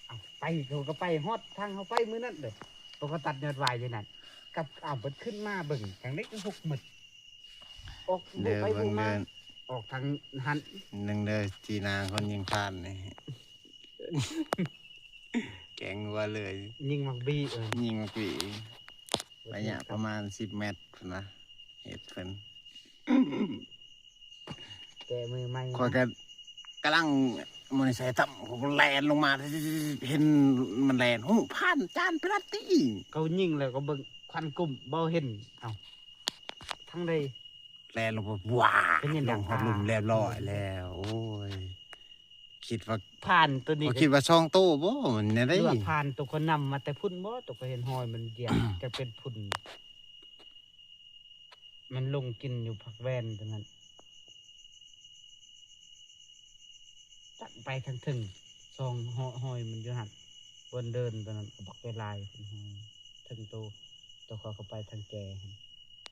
ເອົາໄປ ເຂົາກໍໄປຮອດທາງເຮົາໄປມື້ນັ້ນເດ້ ເຂົາກໍຕັດຍອດຫວາຍຢູ່ນັ້ນ ກັບ ເອົາ ເພິ່ນຂຶ້ນມາເບິ່ງທາງໃດກໍຫົກໝົດ ອອກ ເດີ ເບິ່ງເດີ ອອກທາງຫັ້ນ ເບິ່ງເດີ ທີ່ນາຄົນຍິງຜ່ານນີ້ ແກງງົວເລີຍ ຍິງໝາກບີ ເອີ ຍິງໝາກບີ ໄລຍະປະມານສິບແມັດພຸ້ນນະ ເຮັດເພິ່ນ ແກະມືໃໝ່ ຂ້ອຍກໍກຳລັງ ມື້ນີ້ໃສ່ຕຳ ຂ້ອຍກໍແລ່ນລົງມາ ເຫັນມັນແລ່ນ ໂອ້ ຜ່ານຈານເປນານຕີ ເຂົາຍິງແລ້ວກໍເບິ່ງຄວັນກຸ້ມ ບໍ່ເຫັນ ເອົ້າ ທາງໃດ ແລ່ນລົງໄປ ວ້າ ເປັນຫຍັງ ລົງຮອດລຸ່ມລຽບຮ້ອຍແລ້ວ ໂອ້ຍ ຄິດວ່າຜ່ານໂຕນີ້ ຂ້ອຍຄິດວ່າສອງໂຕບໍ່ ມັນແນວໃດ ຫຼືວ່າຜ່ານໂຕຂ້ອຍນຳມາແຕ່ພຸ້ນບໍ່ ໂຕຂ້ອຍເຫັນຮອຍມັນຢຽບ ຈະເປັນຝຸ່ນ ມັນລົງກິນຢູ່ຜັກແວ່ນຕົວນັ້ນ ຈັກໄປທາງເທິງ ຊ່ອງຮອຍມັນຢູ່ຫັ້ນ ບ່ອນເດີນຕົວນັ້ນກໍບັກຫຼາຍໆ ເຖິງໂຕ ໂຕຂ້ອຍກໍໄປທາງແຈຫັ້ນ.